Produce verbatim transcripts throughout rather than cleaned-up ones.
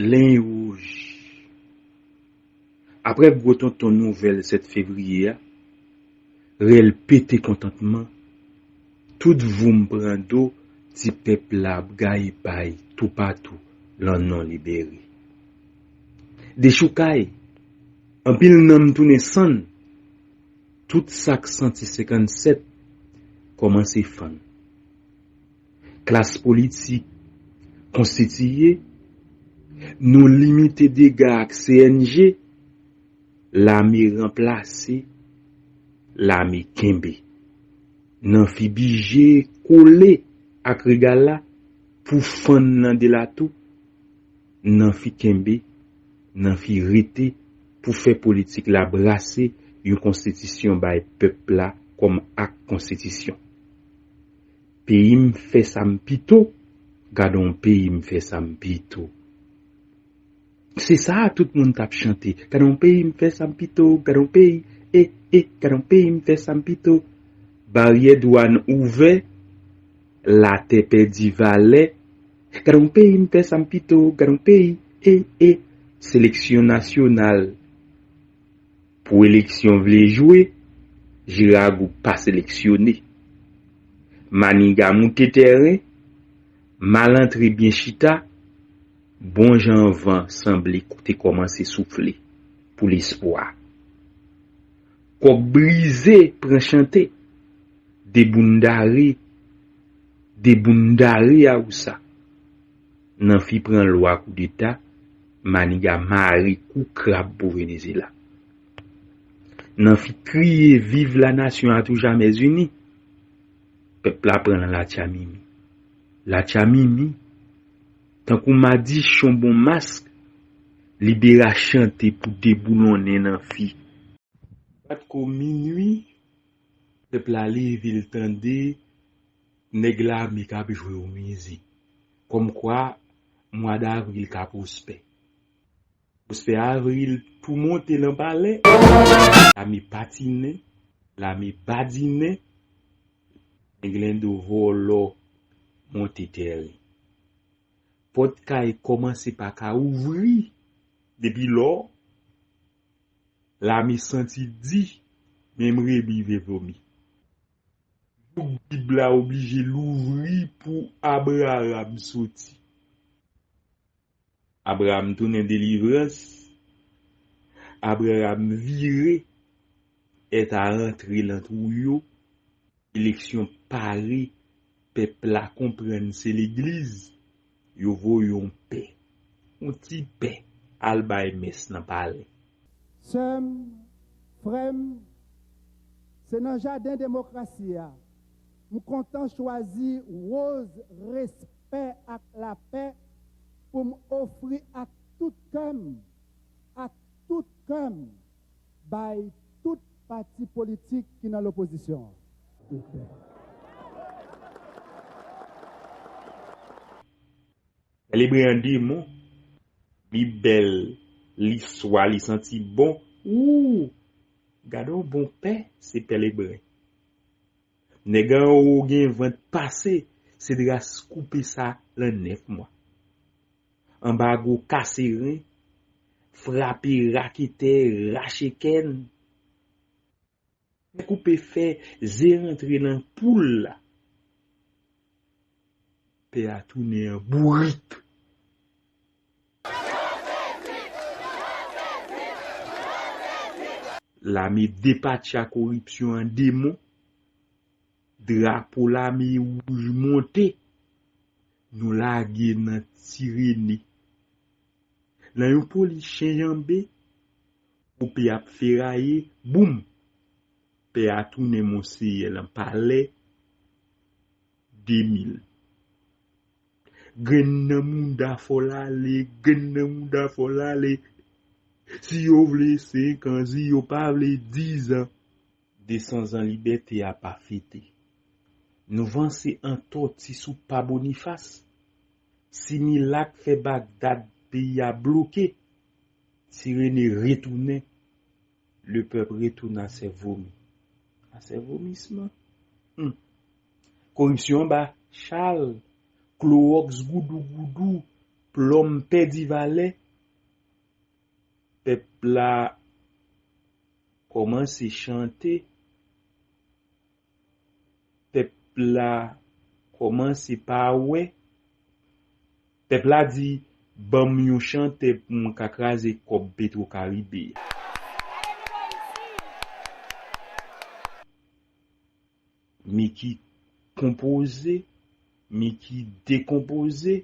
Liy wouj. Apre gwo tonton nouvèl sèt fevriye a, rèl pete kontantman, tout voum pran do, ti pèp la ap gaye pay toupatou lan non libere. Dechoukay, anpil nanm tounen sann, tout sa k santi senkannsèt kòmanse fann. Klas politik konstitiye, nou limite dega ak C N G, lame ranplase, lame kenbe. Nan fi bije kole ak rega la pou fann nan dela tou, nan fi kenbe, nan fi rete pou fè politik la brase yon konstitisyon bay pèp la kòm ak konstitisyon. Peyi m fè sa m pito, gadon peyi m fè sa m pito. Se sa a tout moun t ap chante. Gadon peyi m fè sa m pito, gadon peyi, e, e, gadon peyi m fè sa m pito. Baryè dwàn ouvè, latè pèdi valè. Gadon peyi m fè sa m pito, gadon peyi, e, e. Seleksyon nasyonal pou eleksyon vle jwe, Jiragou pa seleksyone. Maniga moute tèren, mal antre byen chita, bon jan van sanble te kòmanse soufle pou lespwa. Kòk brize pran chante, deboundare, deboundare awousa. Nan fi pran lwa koudeta, Maniga mare kou krab pou Venezyela. Nan fi kriye viv la nasyon a tou jamè zini, pèp la pran nan latchamimi. Latchamimi, tankou madichon bon mask, libera chante pou deboulonnen nan fi. Patko minwi, pèp la leve l tande nèg lame k ap jwe yon mizik. Kòmkwa mwa davril ka pwospè. Pwospè avril tou monte nan palè. Lame patinen, lame badinen, englendo vòlò monte tèren. Pòt kay kòmanse pa ka ouvri depi lò. Lame santi di, menm rebi vle vomi. Jouk Bib la oblije louvri pou Abraram soti. Abraram tounen delivrans. Abraram vire, èt a rantre nan twou yo. Eleksyon pare, pèp la konprann se legliz, yo voye yon pè, yon ti pè, al bay mès nan palè. Sè m, frè m, se nan jaden demokrasi a, m kontan chwazi woz respè ak lapè pou m ofri ak tout kè m, ak tout kè m, bay tout pati politik ki nan lopozisyon an. Pè Lebren an demon, li bèl, li swa, li santi bon. Wou! Gade yon bon pè, se Pè Lebren. Nèg anwo gen vant pase, se dras koupe sa lan nèf mwa. Anbago kase ren, frape raketè, rache kèn. Pè koupe fè, ze rantre nan poul la. Pè a tounen an bourik. Lame depatcha koripsyon an demon. Drapo lame wouj monte. Nou lage nan tirene. Nan yon polis chen janbe, koupe ap feraye, boum! Pè a tounen monseyè lan palè, de mil. Grenn nan mouda fò l ale, grenn nan mouda fò l ale, Si yo vle senk an, si yo pa vle diz an, de san zan libète a pa fete. Nou vanse an tòti sou pa Bonifas. Si Milak fè Bagdad, peyi a bloke. Si Rene retounen, le peuple retourne à ses vomi. À ses vomissements. Hmm. Koripsyon anba chal, klowòks goudougoudou, plòm pèdi valè. Pèp la kòmanse chante. Pèp la kòmanse pa wè. Pèp la di, ban m yon chantè pou m ka kraze kòb Petro Caribe a. Mi ki konpoze, mi ki dekonpoze,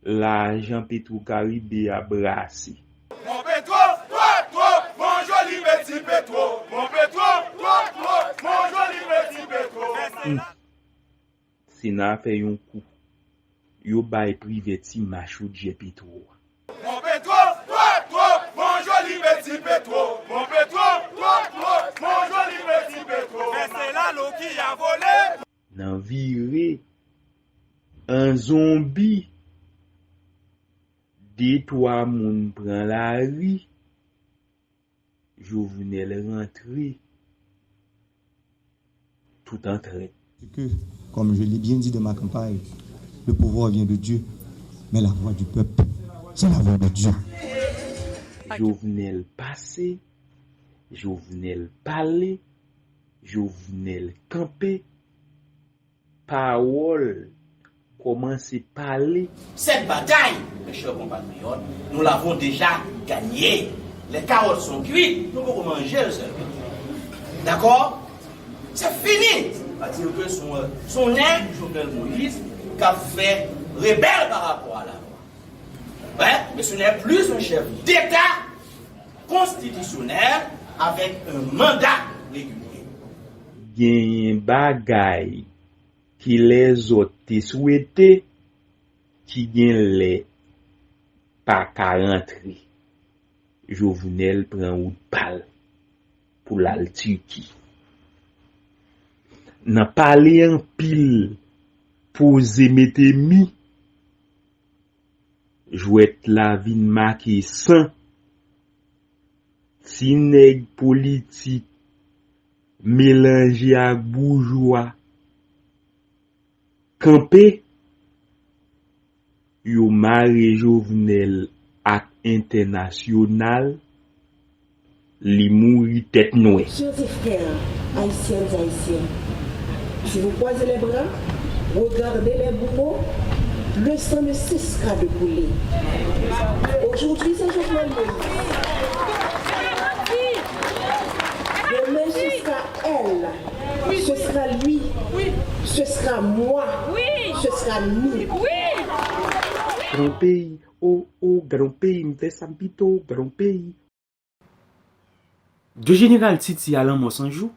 lajan Petro Caribe a brase. Mon Petro, twòp, twòp, mon joli petit Petro. Mon Petro, twòp, twòp, mon joli petit Petro. Sena fè yon kou. Yo bay Privè ti machoudyè Petro a. Mon Petro, twòp, twòp, mon joli petit Petro. Mon Petro, twòp, twòp, mon joli petit Petro. Men se lalo ki a vole. Nan vire, an zonbi, de twa moun pran lari, Jovenel rantre tout an trèt. Que, comme je l'ai bien dit dans ma campagne, le pouvoir vient de Dieu, mais la voix du peuple, c'est la voix de Dieu. Jovenel pase, Jovenel pale, Jovenel kanpe, pawòl kòmanse pale. Cette bataille, mes chers compatriotes, nous l'avons déjà gagnée. Les carottes sont cuites, nou poko manje l sèlman. Dakò? Se fini! Sa di ke se yon, se yon nèg, Jovenel Moïse, k ap fè rebèl pa rapò a lalwa. Bref, mais ce n'est plus un chef d'État constitutionnel avec un mandat régulier. Genyen bagay ki lèzòt te swete ki gen lè pa ka rantre. Jovenel pran wout pa l pou l al Tiki. Nan pale anpil, poze mete mi, jwèt la vin make san. Ti nèg politik melanje ak boujwa kanpe, yo mare Jovenel ak entènasyonal, li mouri tèt nwè. Chers et frères haïtiennes et haïtiens, si vous croisez les bras, regardez les bourreaux, le sang ne cessera de couler. Aujourd'hui, c'est Jovenel Moïse. Demain, ce sera elle. Ce sera lui. Ce sera moi. Ce sera nous. Gran peyi, o, o, gran peyi, m fè sa m pito, gran peyi. De Jeneral Titi a Lanmò San Jou,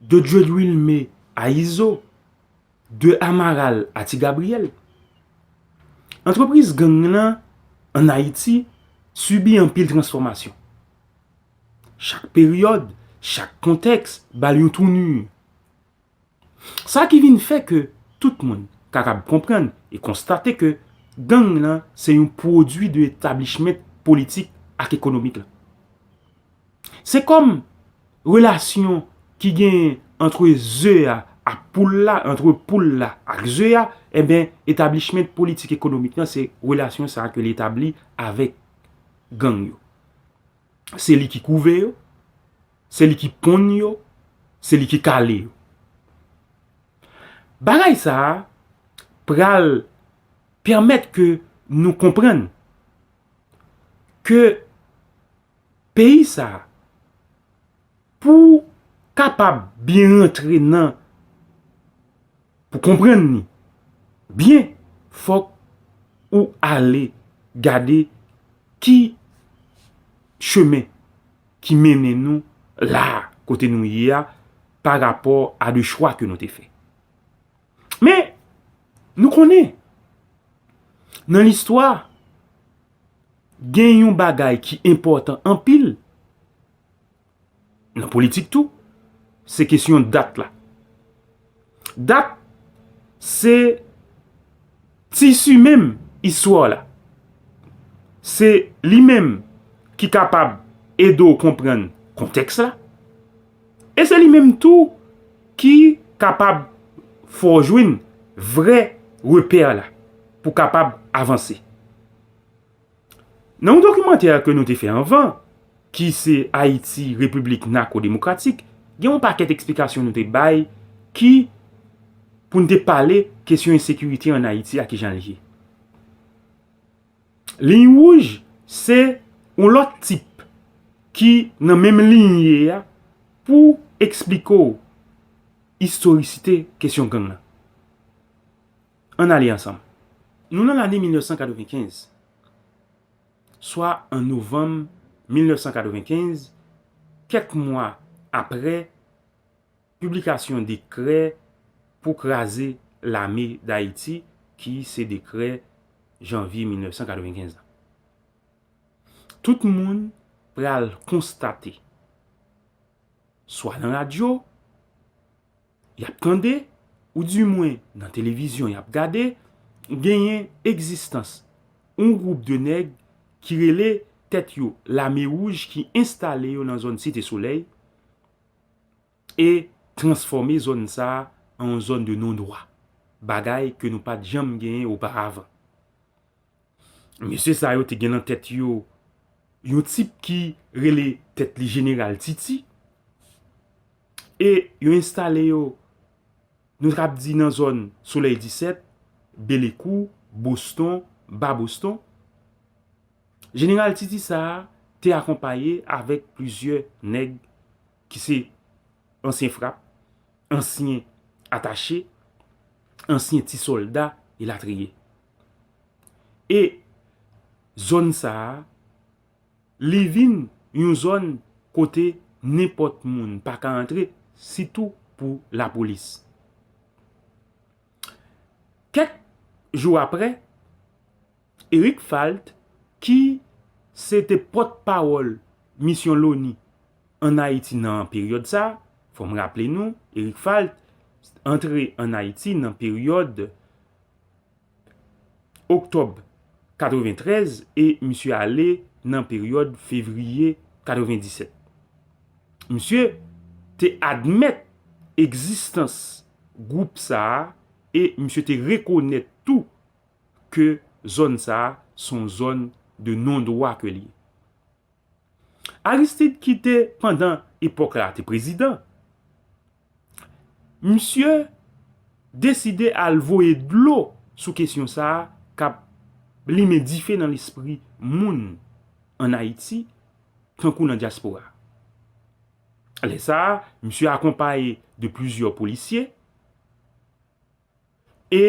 de Dieudwilmé a Izo, de Amaral a Ti Gabriyèl. Antrepriz gang lan ann Ayiti sibi anpil transfòmasyon. Chak peryòd, chak kontèks ba l yon touni. Sa ki vin fè ke tout moun kapab konprann e konstate ke gang lan se yon pwodui de etablishment politik ak ekonomik la. Se kòm relasyon ki genyen antre ze a ak poul la, antre poul la ak ze a, enben, etablishment politik ekonomik lan, se relasyon sa a ke l etabli avèk gang yo. Se li ki kouve yo, se li ki ponn yo, se li ki kale yo. Bagay sa a pral pèmèt ke nou konprann ke peyi sa a, pou kapab byen rantre nan, pou konprann li byen, fòk ou ale gade ki chemen ki mennen nou la kote nou ye a pa rapò a de chwa ke nou te fè. Men, nou konnen, nan listwa, Gen yon bagay ki enpòtan anpil nan politik tou, se kesyon dat la. Dat, se tisi menm istwa la. Se li menm ki kapab ede w konprann kontèks la. E se li menm tou ki kapab fè w jwenn vrè repè la pou w kapab avanse. Nan yon dokimantè ke nou te fè anvan, ki se Ayiti, Repiblik Nako Demokratik, gen yon pakèt eksplikasyon nou te bay ki pou n te pale kesyon ensekirite ann Ayiti a kijan l ye. Liy wouj se yon lòt tip ki nan menm linye a pou eksplike w istorisite kesyon gang lan. Ann ale ansanm. Nou nan lane mil nèf san katrevenkenz, swa an novanm mil nèf san katrevenkenz, kèk mwa apre piblikasyon dekrè pou kraze lame Dayiti, ki se dekrè janvye mil nèf san katrevenkenz la. Tout moun pral konstate, swa nan radyo, y ap tande, oudimwen nan televizyon y ap gade, genyen egzistans yon gwoup de nèg ki rele tèt yo Lame Wouj, ki enstale yo nan zòn Site Solèy e transfòme zòn sa a an yon zòn de non dwa, bagay ke nou pa t janm genyen oparavan. Mesye sa yo te gen nan tèt yo yon tip ki rele tèt li Jeneral Titi. E yo enstale yo, nou t ap di, nan zòn Solèy disèt, Belekou, Boston, Ba Boston. Jeneral Titi sa a te akonpaye avèk plizyè nèg ki se ansyen frap, ansyen atache, ansyen ti sòlda, elatriye. E zòn sa a, li vin yon zòn kote nenpòt moun pa ka antre, sitou pou lapolis. Kèk jou apre, Eric Falt, ki se te pòtpawòl misyon Loni ann Ayiti nan peryòd sa a, fò m raple nou, Eric Falt antre ann Ayiti nan peryòd oktòb katreventrèz e misye ale nan peryòd fevriye katrevendisèt. Misye te admèt egzistans gwoup sa a e misye te rekonèt tou ke zòn sa a se yon zòn de non dwa ke li ye. Aristide, ki te pandan epòk la te prezidan, misye deside al voye dlo sou kesyon sa a k ap limen dife nan lespri moun ann Ayiti, tankou nan dyaspora. Lè sa a, misye akonpaye de plizyè polisye e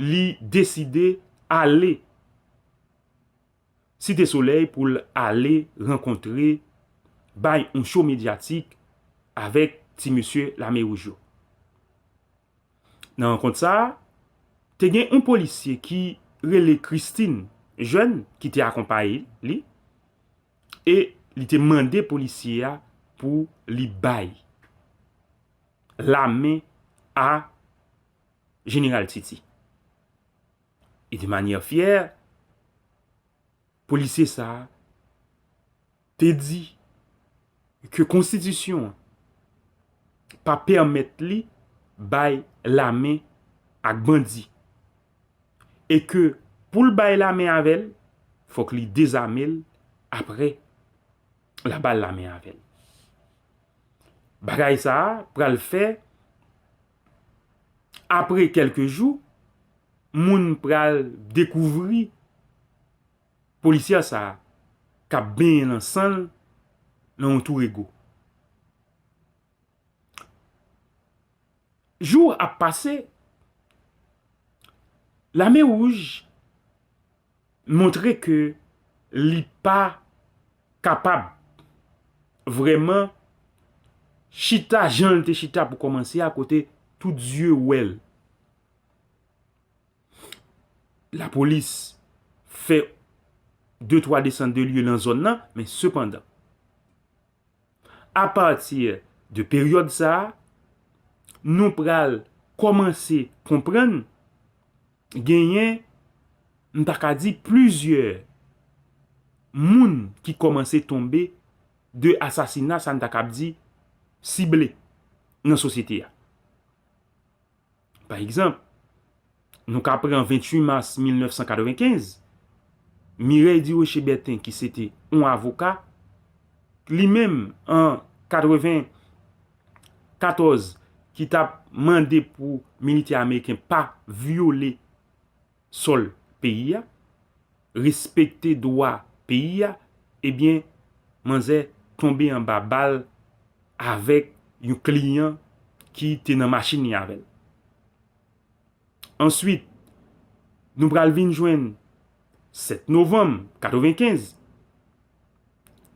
li deside ale Site Solèy pou l ale rankontre, bay yon cho medyatik avèk ti mesye Lame Wouj yo. Nan rankont sa a, te gen yon polisye ki rele Christine, jèn, ki te akonpaye li, e li te mande polisye a pou li bay lamen a Jeneral Titi. E de manyè fyè, polisye sa a te di ke konstitisyon an pa pèmèt li bay lamen ak bandi, e ke pou l bay lamen avè l, fòk li dezame l, apre l a ba l lamen avè l. Bagay sa a pral fè, apre kèlke jou, moun pral dekouvri polisye sa a k ap benyen nan san l nan yon tou rego. Jou ap pase, Lame Wouj montre ke li pa kapab vrèman chita jan l te chita pou kòmanse a, kote tout zye wè l. Lapolis fè de twa desann de lye nan zòn nan, men sepandan, apati de peryòd sa a, nou pral kòmanse konprann genyen, m ta ka di, plizyè moun ki kòmanse tonbe de asasina, sa n ta kab di, sible nan sosyete a. Pa egzanp, nou ka pran venntuit mas mil nèf san katrevenkenz, Mireille Durocher Bertin, ki se te yon avoka, li menm, an katrevenkatòz, ki t ap mande pou militè ameriken pa vyole sòl peyi a, respekte dwa peyi a, ebyen, manzè tonbe anba bal avèk yon kliyan ki te nan machin li avè l. Answit, nou pral vin jwenn sèt novanm katrevenkenz,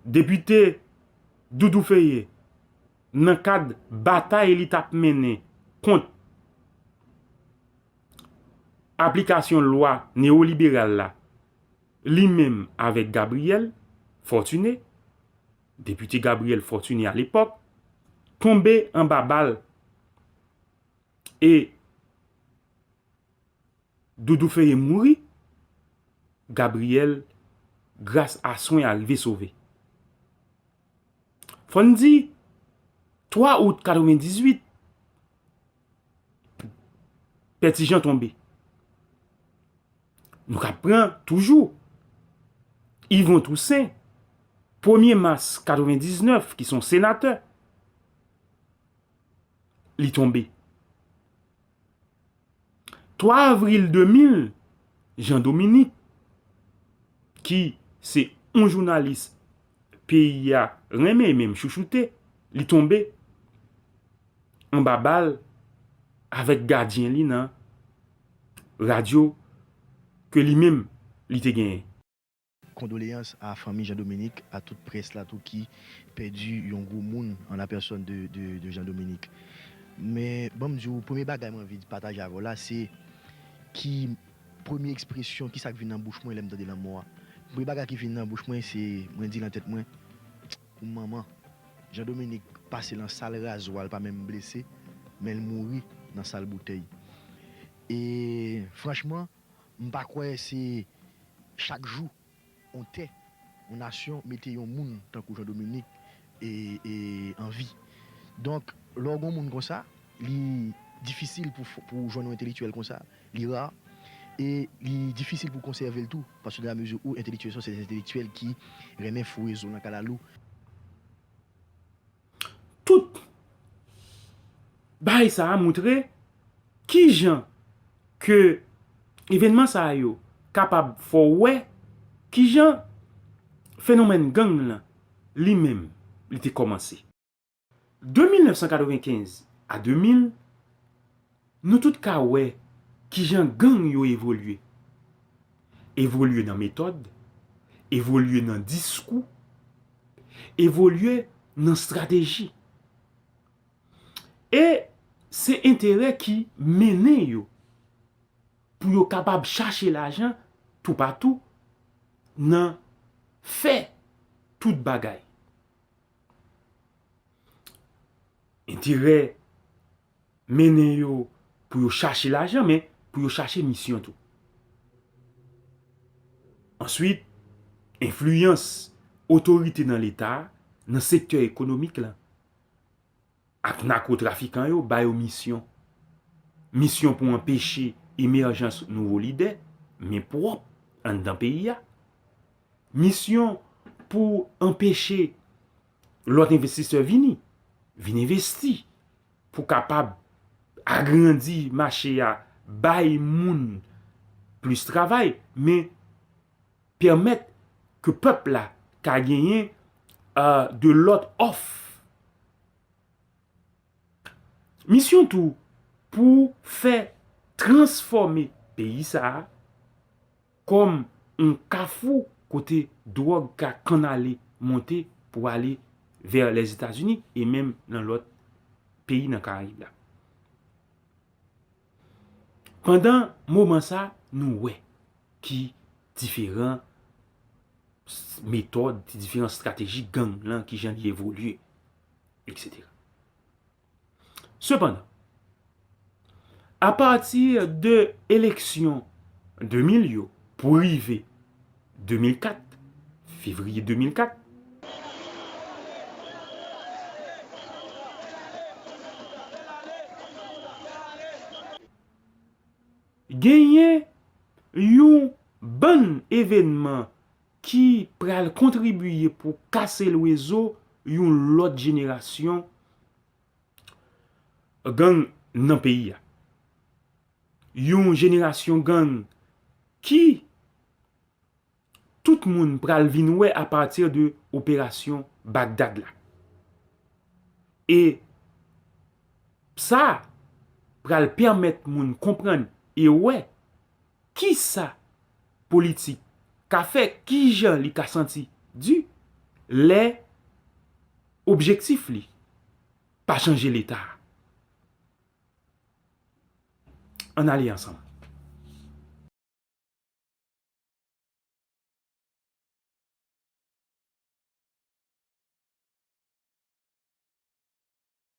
depite Doudou Ferrier, nan kad batay li t ap mennen kont aplikasyon lwa neyoliberal la, li menm avèk Gabriel Fortuné, depite Gabriel Fortuné alepòk, tonbe anba bal e Doudou Ferrier mouri, Gabriel, gras a swen a, rive sove. Fò n di, twa out katrevendizuit, Pè Ti Jan tonbe. Nou ka pran toujou Yvon Toussaint, premye mas katrevendiznèf, ki se yon senatè, li tonbe. Twa avril de mil, Jean Dominique, ki se yon jounalis peyi a renmen e menm chouchoute, li tonbe anba bal avèk gadyen li nan radyo ke li menm li te genyen. Kondoleyans a fanmi Jean Dominique, a tout près la tou ki pèdi yon gwo moun an la pèsòn de, de, de Jean Dominique. Men, ban m di w, premye bagay mwen anvi pataje avè w la, se ki premye ekspresyon, ki sa k vin nan bouch mwen lè m tande lanmò a. Premye bagay ki vin nan bouch mwen, se, mwen di nan tèt mwen, pou manman. Jean Dominique pase nan sal razwa, l pa menm blese, men l mouri nan sal boutèy. E franchman, m pa kwè se chak jou yon tè, yon nasyon mete yon moun tankou Jean Dominique e, e an vi. Donk, lè w gen yon moun konsa, li difisil pou, pou w jwenn yon entelektyèl konsa, li ra, e li difisil pou w konsève l tou, paske dans la mesure où entelektyèl sa se entelektyèl ki renmen foure zo nan kalalou. Tout bagay sa a montre kijan ke evènman sa yo kapab fè w wè kijan fenomèn gang lan li menm li te kòmanse. De mil nèf san katrevenkenz a de mil, nou tout ka wè kijan gang yo evolye. Evolye nan metòd, evolye nan diskou, evolye nan estrateji. E se enterè ki mennen yo pou yo kapab chache lajan toupatou nan fè tout bagay. Enterè mennen yo pou yo chache lajan, men pou yo chache misyon tou. Answit, enfliyans otorite nan Leta a, nan sektè ekonomik lan, ak nakotrafikan yo ba yo misyon. Misyon pou anpeche emèjans nouvo lidè, men pwòp, anndan peyi a. Misyon pou anpeche lòt envestisè vini, vin envesti, pou kapab agrandi mache a, bay moun plis travay, men pèmèt ke pèp la ka genyen, euh, de lòt òf. Misyon tou pou fè transfòme peyi sa a kòm yon kafou kote dwòg ka kannale monte pou ale vè Lèzetazini e menm nan lòt peyi nan Karayib la. Pandan moman sa, nou wè ki diferan metòd, ti diferan estrateji gang lan, kijan li evolye, etsetera. Sepandan, apati de eleksyon de mil yo pou rive de mil kat, fevriye de mil kat, genyen yon bann evènman ki pral kontribye pou kase lwezo yon lòt jenerasyon gang nan peyi a. Yon jenerasyon gang ki tout moun pral vin wè apati de operasyon Bagdad la. E sa pral pèmèt moun konprann e wè kisa politik ka fè, kijan li ka santi di lè objektif li pa chanje Leta a. Ann ale ansanm.